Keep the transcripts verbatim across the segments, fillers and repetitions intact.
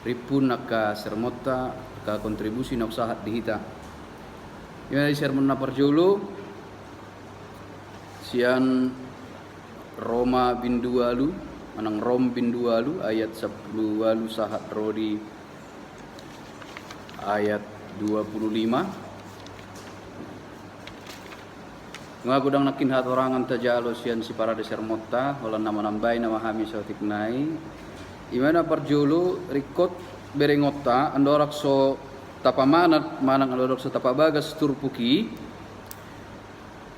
Rimpun angka sermonta, angka kontribusi na husahat di hita. Ima di sermon na parjolo, sian Roma bindu ualu, manang Rom bindu ualu, ayat sampulu ualu sahat ro di ayat dua pulu lima. Nunga godang nangkin hatorangan tajalo sian siparade sermonta, holan na manambai nama hami saotik nai. Ima na parjolo, ringkot berengonta, andorang so tapamanat manang andorang so tapabagas turpuk i,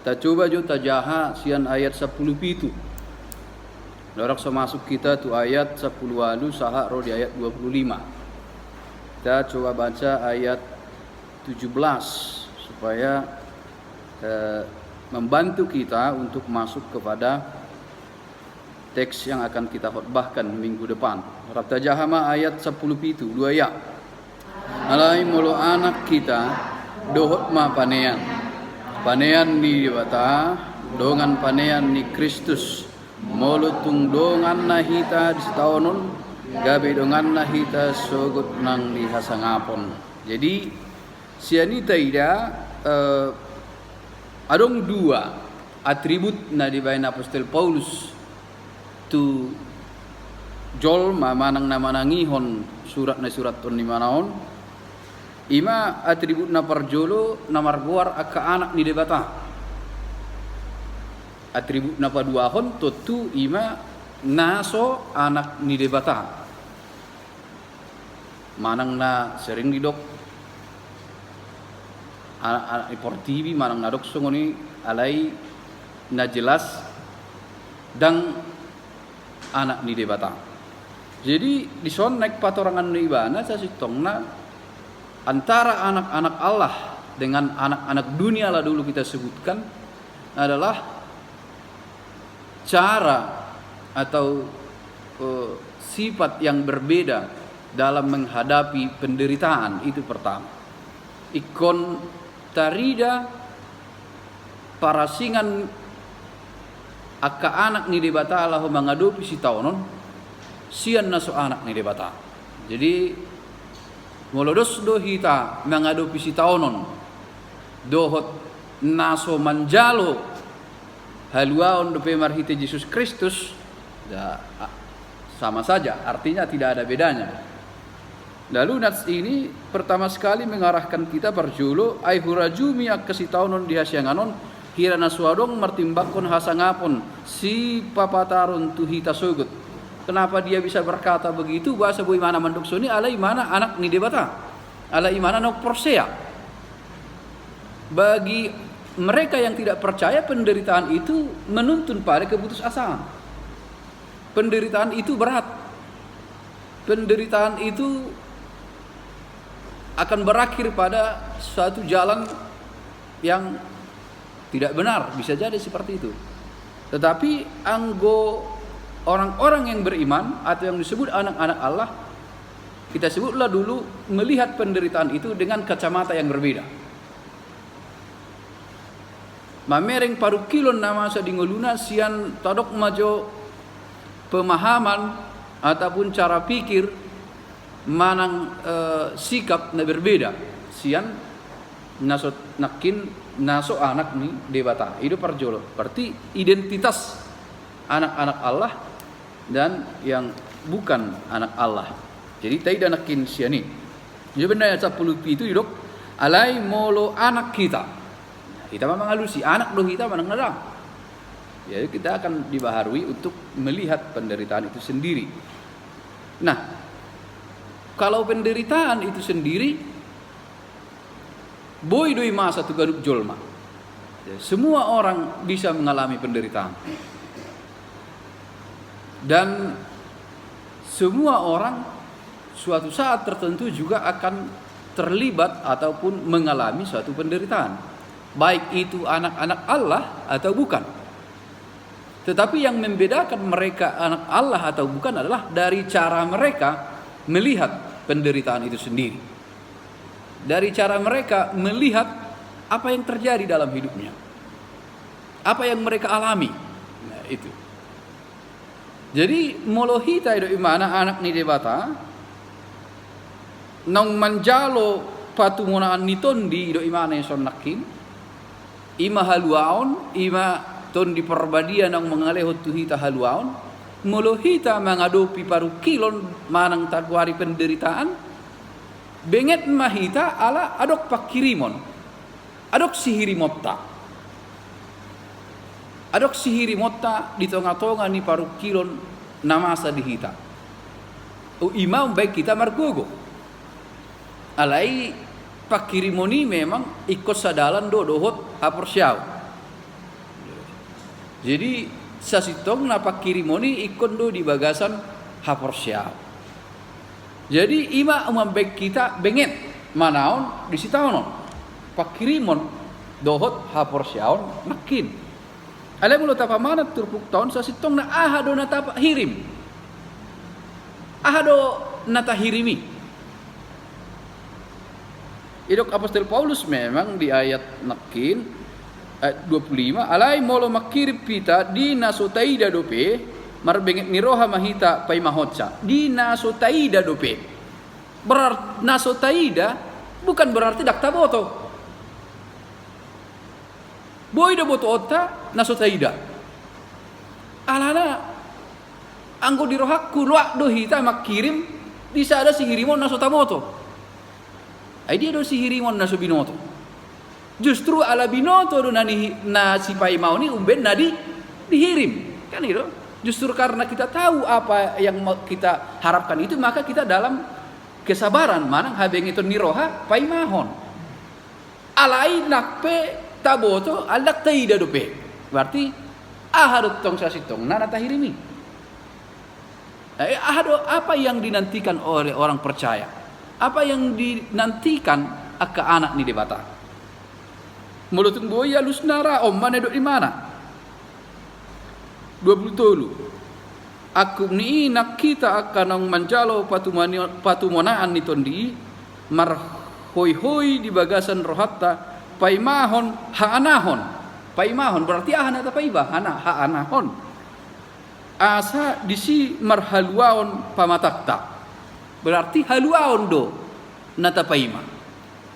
tacoba jo tajaha sian ayat sampulu pitu. Andorang so masuk hita tu ayat sampulu ualu sahat ro di ayat dua pulu lima. Kita coba baca ayat tujuh belas, supaya, eh, membantu kita untuk masuk kepada teks yang akan kita khotbahkan minggu depan. Rap tajaha ma ayat sampulu pitu, dua ya. Alai molo anak hita, dohot ma panean. Panean ni Debata, dongan panean ni Kristus. Molo tung donganna hita di sitaonon, gabe donganna hita sogot nang di hasangapon. Jadi, sian i taida, eh, adong dua atribut na dibaen apostel Paulus tu jolma manang na manangihon surat na disurathon ni ibana on. Ima atribut na parjolo na margoar angka anak ni Debata. Atribut na paduahon tontu ima na so anak ni Debata. Manang na sering didok anak-anak ni portibi, manang na dok songon i, alai na jelas ndang anak ni Debata. Jadi, dison naeng patorangan ni ibana sasintongna antara anak-anak Allah dengan anak-anak dunia lah dulu kita sebutkan adalah cara atau, eh, sifat yang berbeda dalam menghadapi penderitaan, itu pertama. Ingkon tarida parasingan angka anak ni Debata laho mangadopi sitaonon sian na so anak ni Debata. Jadi, molo dos do hita mangadopi sitaonon dohot na so manjalo haluaon dope marhite Jesus Kristus, ya, a-, sama saja, artinya tidak ada bedanya. Lalu nats ini pertama sekali mengarahkan kita parjolo, ai hurajumi angka sitaonon di hasiangan on, hira na so adong martimbangkon hasangapon, sipapataron tu hita sogot. Kenapa dia bisa berkata begitu? Boasa boi ibana mandok songon i? Alai ibana anak ni Debata. Alai ibana naung porsea. Bagi mereka yang tidak percaya, penderitaan itu menuntun pada keputusasaan. Penderitaan itu berat. Penderitaan itu akan berakhir pada suatu jalan yang tidak benar, bisa jadi seperti itu. Tetapi anggo orang-orang yang beriman atau yang disebut anak-anak Allah, kita sebutlah dulu, melihat penderitaan itu dengan kacamata yang berbeda. Mamereng parungkilon na masa di ngoluna, sian tadok ma jo pemahaman ataupun cara pikir manang, eh, sikap na berbeda sian na so nangkin na so anak ni Debata. I do parjolo. Berarti identitas anak-anak Allah dan yang bukan anak Allah. Jadi taida nangkin sian i. Jadi benda ayat sampulu pitu didok, alai molo anak hita. Hita ma mangalusi, anak do hita manang na ndang. Jadi kita akan dibaharui untuk melihat penderitaan itu sendiri. Nah, kalau penderitaan itu sendiri, boi do i masa tu ganup jolma. Ya, semua orang bisa mengalami penderitaan. Dan semua orang suatu saat tertentu juga akan terlibat ataupun mengalami suatu penderitaan. Baik itu anak-anak Allah atau bukan. Tetapi yang membedakan mereka anak Allah atau bukan adalah dari cara mereka melihat penderitaan itu sendiri. Dari cara mereka melihat apa yang terjadi dalam hidupnya. Apa yang mereka alami. Nah, itu. Jadi, molo hita i do ibana anak ni Debata, Naung manjalo patumonaan ni tondi, i do imana i sonangkin. I ma haluaon, i ma Tondi Parbadia naung mangalehon tu hita haluaon. Molo hita mangadopi parungkilon manang tagoari penderitaan, benget ma hita ala adong panghirimon. Adong sihirimonta. Adong sihirimonta di tonga-tonga ni parungkilon na masa di hita. O, i ma umbaen hita margogo. Alai panghirimon i memang ingkon sadalan do dohot haporseaon. Jadi, sasintongna panghirimon i ingkon do di bagasan haporseaon. Jadi, i ma umbaen hita benget manaon di sitaonon. Panghirimon dohot haporseaon nangkin. Alai molo tapamanat turpukta on, sasintongna aha do na tahirim? Aha do na tahirim i? Didok apostel Paulus memang di ayat nangkin, ayat dua puluh lima, alai molo manghirim hita di na so taida dope, marbenget ni roha ma hita paimahonsa. Di na so taida dope. Berart-, na so taida bukan berarti ndang taboto. Boi do botoonta na so taida. Alana, anggo di rohangku, loas do hita manghirim di sada sihirimon na so taboto. Ai dia do sihirimon na so binoto? Justru ala binoto do na ni-, na sipaimaon i umbaen na di-, dihirim. Kan i do? Justru karena kita tahu apa yang mau kita harapkan itu, maka kita dalam kesabaran, manang habengeton ni roha paimahon. Alai nang pe taboto, alai ndang taida dope. Berarti aha do tong sasintongna na tahirim i? Eh, aha do, apa yang dinantikan oleh orang percaya? Apa yang dinantikan angka anak ni Debata? Molo tung boi alusna ra, on ma na didok imana. Dua puluh tolu. Angkup ni i nang hita angka naung manjalo patumani-, patumonaan ni tondi i, marhoihoi di bagasan rohanta, paimahon, haanahon. Paimahon, berarti aha na tapaima? Haana-, haanahon. Asa disi marhaluaon pamatangta. Berarti haluaon do na tapaima.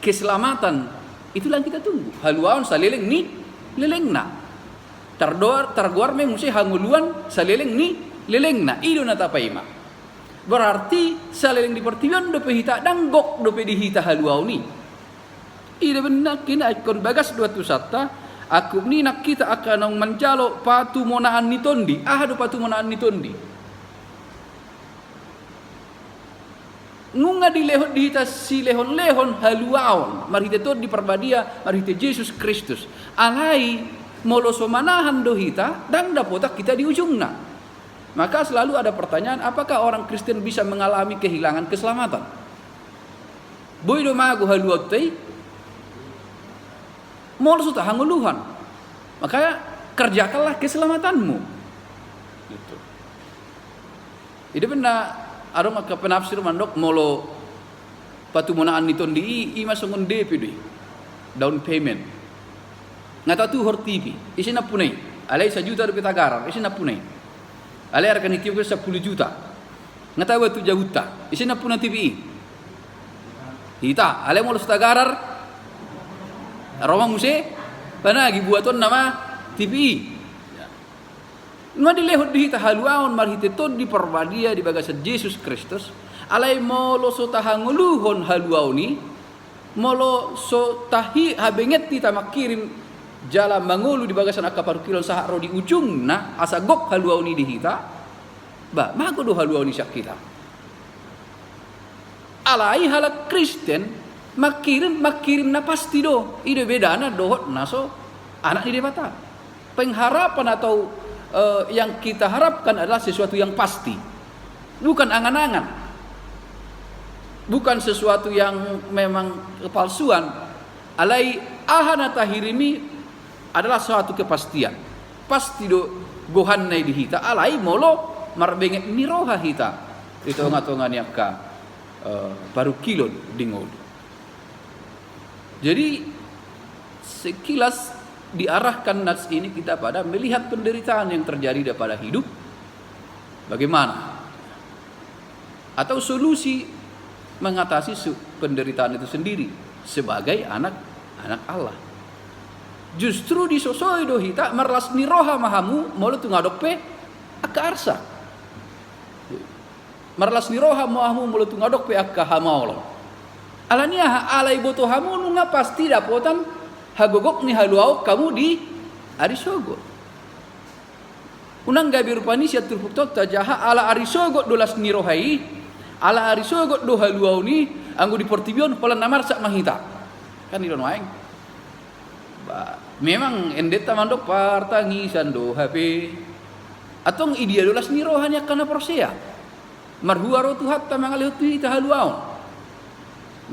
Keselamatan, itulah yang kita tunggu. Haluaon saleleng ni lelengna. Tardoar-, targoar ma i muse hangoluan saleleng ni lelengna. I do na tapaima. Berarti saleleng di portibi on dope hita, ndang gok dope di hita haluaon i. I do umbaen nangkin, ingkon bagas do atusanta, angkup ni i nang hita angka naung manjalo patumonaan ni tondi. Aha do patumonaan ni tondi? Nunga dilehon di hita silehonlehon haluaon marhite Tondi Parbadia, marhite Jesus Kristus. Alai molo so manahan do hita, ndang dapotan hita di ujungna. Maka selalu ada pertanyaan, apakah orang Kristen bisa mengalami kehilangan keselamatan? Boi do mago haluaonta i? Molo so tahangoluhon, maka kerjakanlah keselamatanmu. Gitu. I do umbaen na adong angka penafsir mandok molo patumonaan ni tondi i, i ma songon D P do i. Down payment. Nga tatuhor T V i, ise nampuna i? Alai sajuta dope tagarar, ise nampuna i? Alai arga ni T V sampulu juta. Nga tabo tu jabunta, ise nampuna T V i? Hita. Alai molo so tagarar, ro ma muse panagi, buatonna ma T V i. Nunga dilehon di hita haluaon marhite Tondi Parbadia di bagasan Jesus Kristus, alai molo so tahangoluhon haluaon i, molo so tahi-, habenget hita manghirim jala mangolu di bagasan angka parungkilon sahat ro di ujungna, asa gok haluaon i di hita, ba, mago do haluaon i sian hita. Alai halak Kristen manghirim, manghirim na pasti do. I do bedana dohot na so anak ni Debata. Pengharapan atau, eh, yang kita harapkan adalah sesuatu yang pasti. Bukan angan-angan. Bukan sesuatu yang memang kepalsuan. Alai aha na tahirim i adalah suatu kepastian. Pasti do gohanna i di hita, alai molo marbenget ni roha hita di tonga-tonga ni angka, eh, parungkilon di ngolu. Jadi, sekilas diarahkan nas ini kita pada melihat penderitaan yang terjadi pada hidup. Bagaimana? Atau solusi mengatasi su-, penderitaan itu sendiri sebagai anak-anak Allah. Justru disosoi do hita, marlas ni roha ma hamu molo tung adong pe angka arsak. Marlas ni roha ma hamu molo tung adong pe angka hamaolon. Alani aha? Ala iboto hamu nunga pasti dapotan hagogok ni haluaon hamu di ari sogot. Unang gabe rupani sian turpukta on tajaha, ala ari sogot do las ni roha i, ala ari sogot do haluaon i, anggo di portibi on holan na marsak ma hita. Kan i do nuaeng. Ba, memang endenta mandok partangisan do hape. Antong idia do las ni roha ni angka na porsea? Marhua ro Tuhanta mangalehon tu hita haluaon.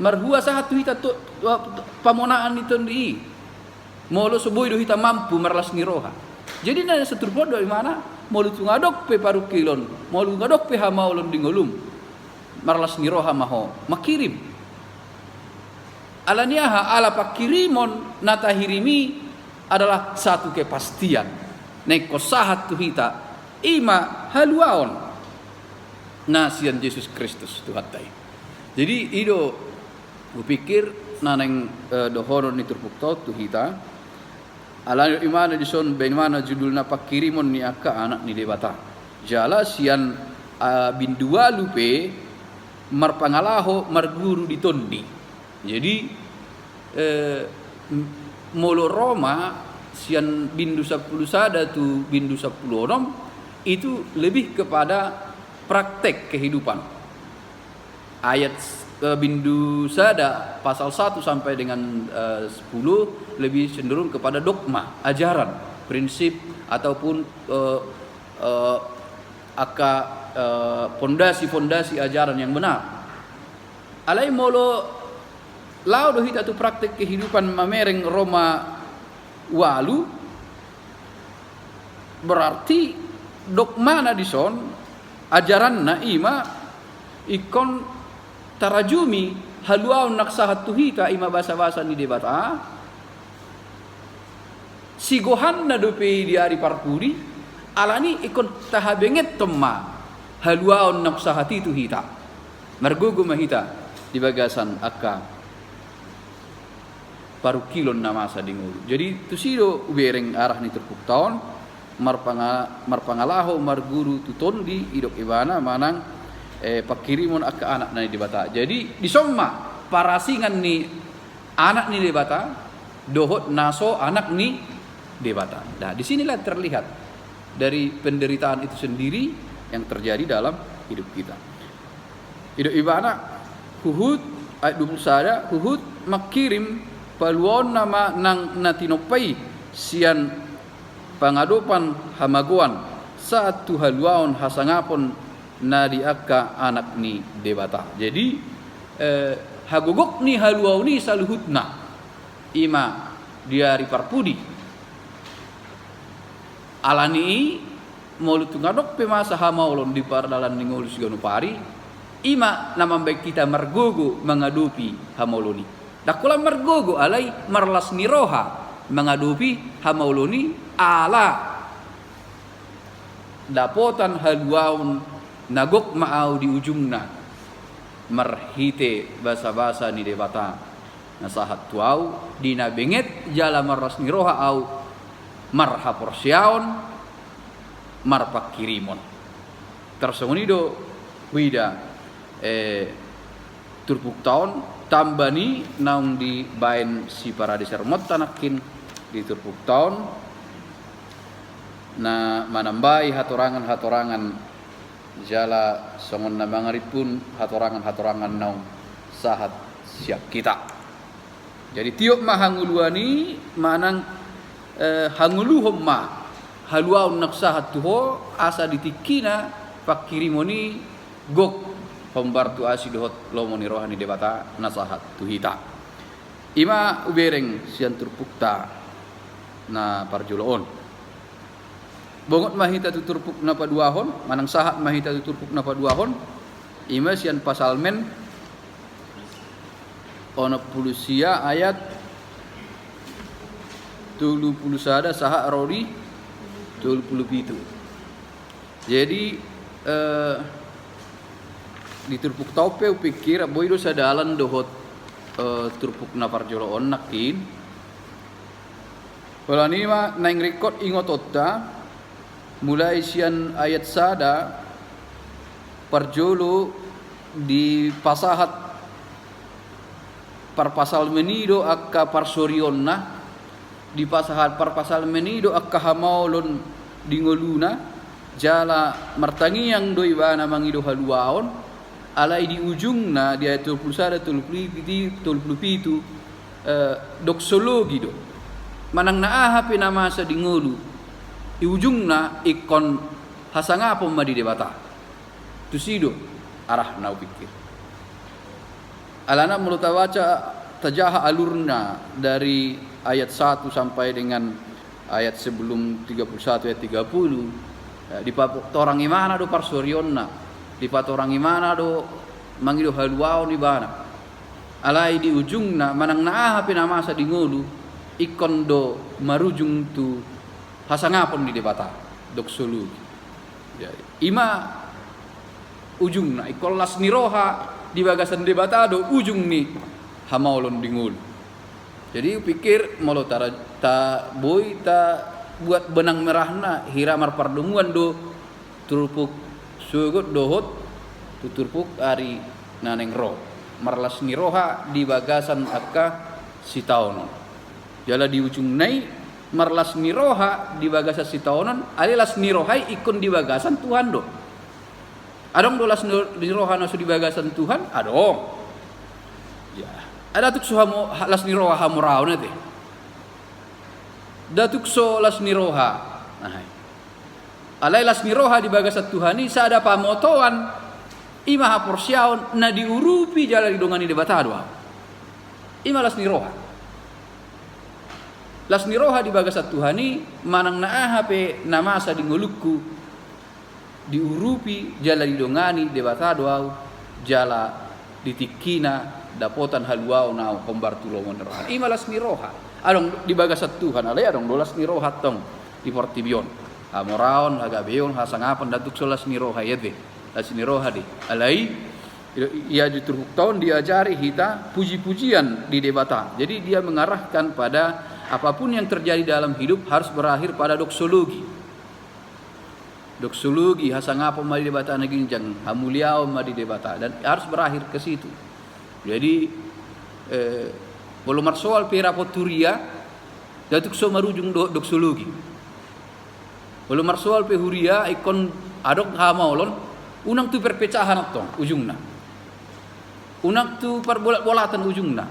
Marhua sahat tu hita to-, to-, pamonaan ni tondi i. Molo so boi do hita mampu marlas ni roha. Jadi na saturpuk do imana, molo tung adong pe parungkilon, molo tung adong pe hamaolon di ngolum, marlas ni roha ma ho mangkirim. Alani aha? Ala pangkirimon na tahirim i adalah satu kepastian. Na ingkon sahat tu hita, i ma haluaon na sian Jesus Kristus Tuhanta i. Jadi, i do hupikir na naeng, eh, dohonon ni turpukta on tu hita. Alani imana dison baen imana judulna pangkirimon ni angka anak ni Debata. Jala sian, ah, bindu ualu pe marpangalaho marguru di tondi. Jadi, eh, m-, molo ro ma sian bindu sampulu sada tu bindu sampulu onom, itu lebih kepada praktek kehidupan. Ayat, eh, bindu sada pasal satu sampai dengan, eh, sepuluh lebih cenderung kepada dogma, ajaran, prinsip, ataupun, eh, eh, angka, eh, pondasi-pondasi ajaran yang benar. Alai molo laho do hita tu praktek kehidupan mamereng Roma ualu, berarti dogmana dison, ajaranna, i ma ingkon tarajumi haluaon na sahat tu hita, i ma basa-basa ni Debata, sigohanna dope i di ari parpudi, alani ingkon tahabengethon ma haluaon na sahat i tu hita. Margogo ma hita di bagasan angka parungkilon na masa di ngolu. Jadi, tusi do hubereng arah ni turpukta on, marpanga-, marpangalaho marguru tu tondi, didok ibana manang, eh, pangkirimon angka anak na ni Debata. Jadi, dison ma parasingan ni anak ni Debata dohot na so anak ni Debata. Nah, di sinilah terlihat dari penderitaan itu sendiri yang terjadi dalam hidup kita. Didok ibana, huhut, ayat dua puluh sada, huhut mangkirim paluaonna ma nang na tinompa i sian pangadopan hamagoan sahat tu haluaon hasangapon na di angka anak ni Debata. Jadi, eh, hagogok ni haluaon i saluhutna, i ma di ari parpudi. Alani i, molo tung adong pe masa hamaolon di pardalan ni ngolu siganup ari, i ma na mambaen hita margogo mangadopi hamaolon i. Ndang holan margogo, alai marlas ni roha mangadopi hamaolon i, ala dapotan haluaon na gok ma ahu di ujungna, marhite basa-basa ni Debata na sahat tu ahu, di na benget jala marlas ni roha ahu, marhaporseaon, marpangkirimon. Tarsongon i do huida, eh, turpukta on, tamba ni naung dibaen siparade sermonta nangkin di turpukta on, na manambai hatorangan-hatorangan jala songon na mangarimpun hatorangan-hatorangan naung sahat sian hita. Jadi, tiop ma hangoluan i manang, eh, hangoluhon ma haluaon na sahat tu ho, asa di tingkina pangkirimon i gok hombar tu asi dohot lomo ni roha ni Debata na sahat tu hita. I ma hubereng sian turpukta na parjolo on. Bongot ma hita tu turpuk na paduahon, manang sahat ma hita tu turpuk na paduahon, i ma sian Psalmen onom pulu sia ayat tolu pulu sada sahat ro di tolu pulu pitu. Jadi, eh, Di turpukta on pe hupikir, boi do sadalan dohot, eh, turpuk na parjolo on nangkin. Holan i ma naeng ringkot ingotonta, mulai sian ayat sada, parjolo dipasahat parpasalmena i do angka parsorionna, dipasahat parpasalmena i do angka hamaolon di ngoluna, jala martangiang do ibana mangido haluaon, alai di ujungna di ayat tolu pulu sada, tolu pulu pitu, tolu pulu pitu, eh, doksologi do. Manang na aha pe na masa di ngolu, di ujungna ingkon hasangapon ma di Debata. Tusi do arahna hupikir. Alana molo tabaca, tajaha alurna dari ayat satu sampai dengan ayat sebelum tiga puluh satu, ayat tiga puluh, eh, dipatorang ibana do parsorionna, dipatorang ibana do mangido haluaon ibana. Alai di ujungna, manang na aha pe na masa di ngolu, ingkon do marujung tu hasangapon di Debata, doksologi. Jadi, i ma ujungna, ingkon las ni roha di bagasan Debata do ujung ni hamaolon di ngolu. Jadi, hupikir molo tara-, ta-, boi tabuat benang merahna, hira marpardomuan do turpuk sogot dohot tu turpuk ari na naeng ro. Marlas ni roha di bagasan angka sitaonon. Jala di ujungna i, marlas ni roha di bagasan sitaonon, alai las ni roha i ingkon di bagasan Tuhan do. Adong do las ni, ni roha na so di bagasan Tuhan? Adong. Ya. Ndada tuk so hamo-, ha-, las ni roha hamoraon ate. Ndada tuk so las ni roha. Nah, alai las ni roha di bagasan Tuhan i sada pamotoan, i ma haporseaon na diurupi jala didongani Debata do ahu. I ma las ni roha. Las ni roha di bagasan Tuhan i, manang na aha pe na masa di ngolungku, diurupi jala didongani Debata do ahu, jala di tingkina dapotan haluaon ahu hombar tu lomo ni rohana. I ma las ni roha. Adong di bagasan Tuhan, alai adong do las ni roha tong di portibi on. Hamoraon, hagabeon, hasangapon, ndada tuk so las ni roha i ate. Las ni roha do i. Alai, ia di turpukta on diajari hita puji-pujian di Debata. Jadi dia mengarahkan pada apapun yang terjadi dalam hidup harus berakhir pada doksologi. Doksologi, hasangapon ma di Debata na ginjang, hamuliaon ma di Debata, dan harus berakhir ke situ. Jadi, eh, molo marsoal pe rapot huria, ndada tuk so marujung do-, doksologi. Molo marsoal pe huria, ingkon adong hamaolon, unang tu perpecahan antong ujungna. Unang tu parbolat-bolatan ujungna.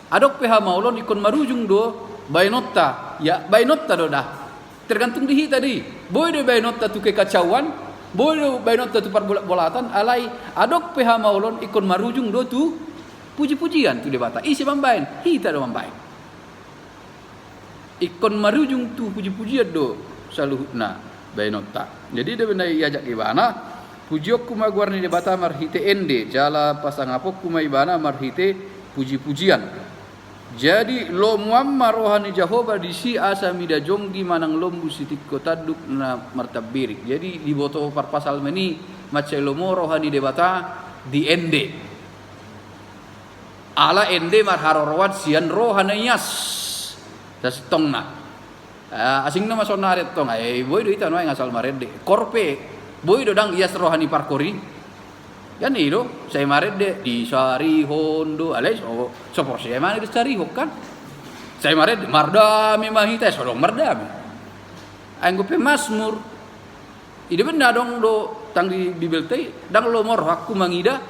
Adong pe hamaolon ingkon marujung do baenonta, ya, baenonta do da. Tergantung di hita do i. Boi do baenonta tu kekacauan, boi do baenonta tu parbolat-bolatan, alai adong pe hamaolon ingkon marujung do tu puji-pujian tu Debata. Ise mambaen? Hita do mambaen. Ingkon marujung tu puji-pujian do saluhutna baenonta. Jadi, dia benda iajak ibana, pujionku ma goar ni Debata marhite ende, jala pasangaponku ma ibana marhite puji-pujian. Jadi, lomoan ma roha ni Jahowa disi asa mida jonggi manang lombu sitingko tanduk na martambirik. Jadi, diboto parpasalmena i mansai lomo roha ni Debata di ende. Ala ende marharoroan sian roha na ias. Sasintongna. Ah, asingna ma sonari antong, ai boi do hita nuaeng asal marende. Kor pe, boi do ndang ias roha ni parkor i. Kan i do, sai marende, disarihon do, alai so, so porsea ma disarihon kan. Sai marende, mardame ma hita, so adong mardame. Anggo pemazmur, i do benda adong do tang di Bibelta i, ndang lomo rohangku mangida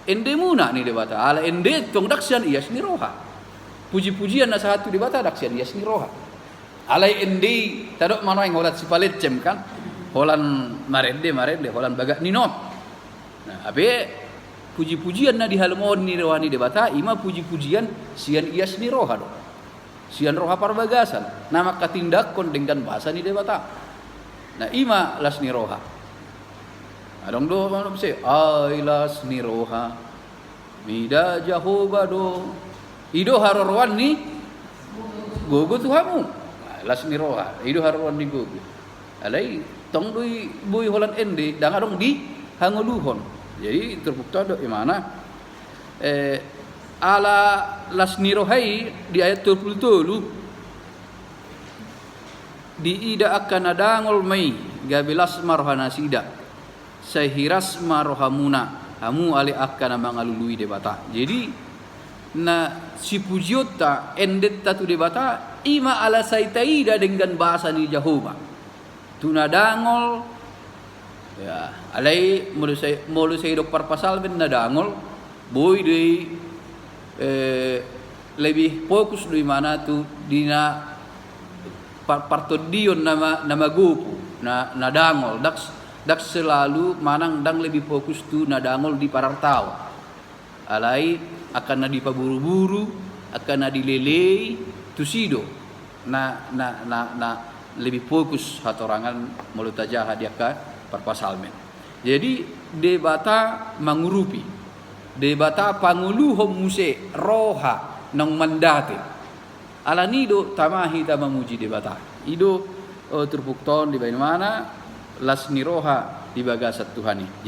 endemuna ni Debata. Ala ende tong ndang sian ias ni roha. Puji-pujian na sahat tu Debata ndang sian ias ni roha. Alai ende i tadok ma nuaeng holan sipalencem kan. Holan marende, marende, holan bagak ninna on. Nah, hape puji-pujian na di halomohon ni roha ni Debata, i ma puji-pujian sian ias ni roha do. Sian roha parbagasan, na manghatindanghon denggan basa ni Debata. Nah, i ma las ni roha. Adong do muse, ai las ni roha, mida Jahowa do. I do haroroan ni gogo tu hamu. Nah, las ni roha, i do haroroan ni gogo. Alai, tong do i boi holan ende, ndang adong di hangoluhon. Jadi turpukta do imana, eh, ala las ni roha i di ayat tolu pulu tolu, diida angka na dangol ma i, gabe las ma roha nasida, sai hiras ma rohamuna, hamu ale angka na mangalului Debata. Jadi na sipujionta, endenta tu Debata, ima ala sai taida denggan basa ni Jahowa. Tu na dangol, ya, alai molo sai, molo sai didok parpsalmen na dangol, boi do i, eh, lebih fokus do imana tu di na par-, partondion nama, nama gopu, na, na dangol, ndang, ndang selalu manang ndang lebih fokus tu na dangol di parartaon. Alai angka na dipaburuburu, angka na dilelei, tusi do na, na, na, na lebih fokus hatorangan molo tajaha di angka parpsalmen. Jadi Debata mangurupi, Debata pangoluhon muse roha naung mandate. Alani do tama hita mamuji Debata. I do, eh, turpukta on dibaen imana las ni roha di bagasan Tuhan i.